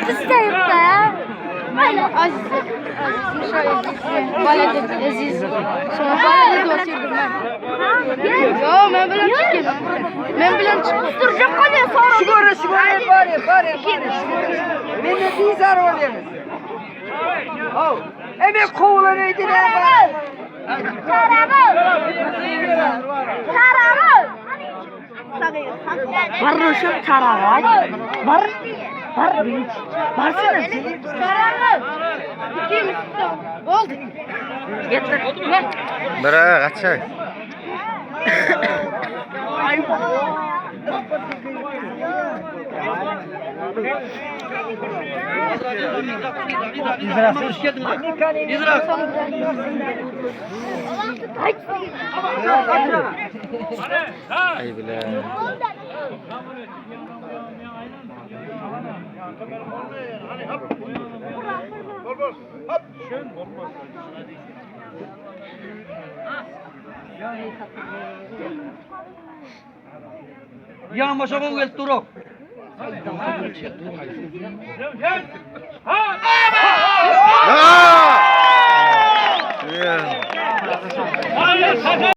Bizde yok da ya. Aziz, Azizmiş o Aziz. Aziz. Şuna bana da oturdum ben. Yo men bilen çıkayım. Men bilen çıkıp duracak kalıyor sonra. Şugora şugora bari bari bari şugora. Meni bizar oluyoruz. Oh, eme kovulan öydüler bari. Var uşum çarağı. Var. Var bilinç. Varsana. İkimiz oldu. Getir. Bire kaçay. Ay bile. Yan başa kol gelip duruk.